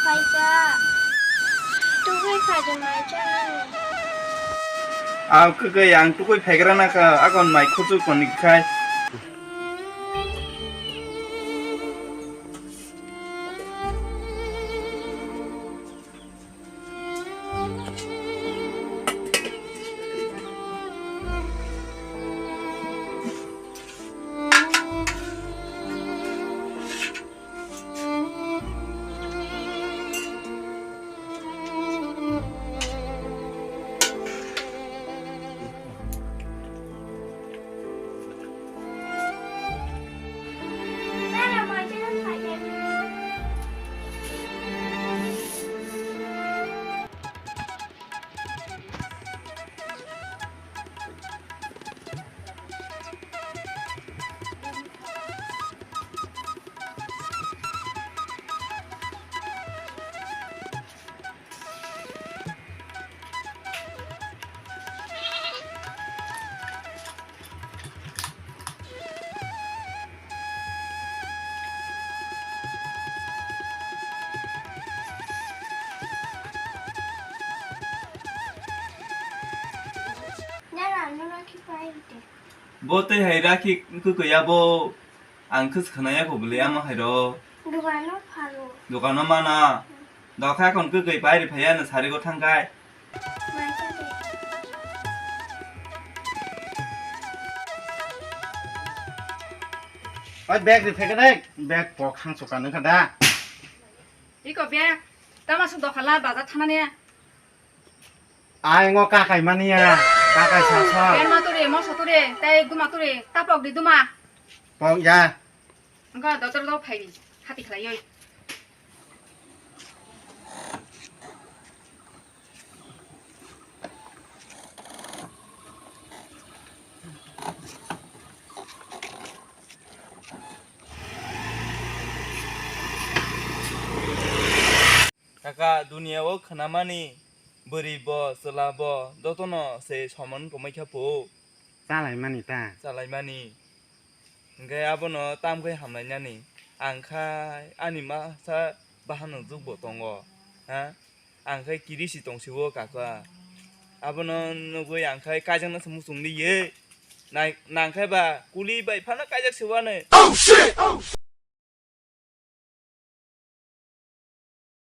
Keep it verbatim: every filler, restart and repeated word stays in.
Phaikha. Tugui phaidi mai chanani. Aw kwkwi ang tugui phaigra nakha, akon mai khuchuk konik khai. Nana, nuna ki paite. Bo tei hai rakhi kwkwi abo ang khwskanaya ko bwlwi ama hai ro. Dukano phano. Dukano mana. Dokha kon kwkwi pairi phaya no sarigo thangkai. Maisa de. Oi bag ri pheke dai. Bag pok hang suka nang kha da. Iko bag. Tama su dokhala bazar thanani. Ai ngo kakai mania, kakai sasa. Pen ma turi, moso turi, tei duma turi, tapok di duma. Pok ya. Engka dotor do phai bi, hati khlai oi. Kaka, duniya o khwnamani bwrwi bo, chwla bo, jotono se somon romwi kha phu. Chalaimani ta? Chalaimani. Hwnkhe abono tamkhai hamlainani. Ang khai ani masa bahanok jukbo tongo. Ha? Ang khai kirisi tongsiwo kaka. Abono nugwi ang khai kaijaknase muchung liye. Nai-, nangkhai ba kuli bai phano kaijak siwani. Oh shit! Oh shit!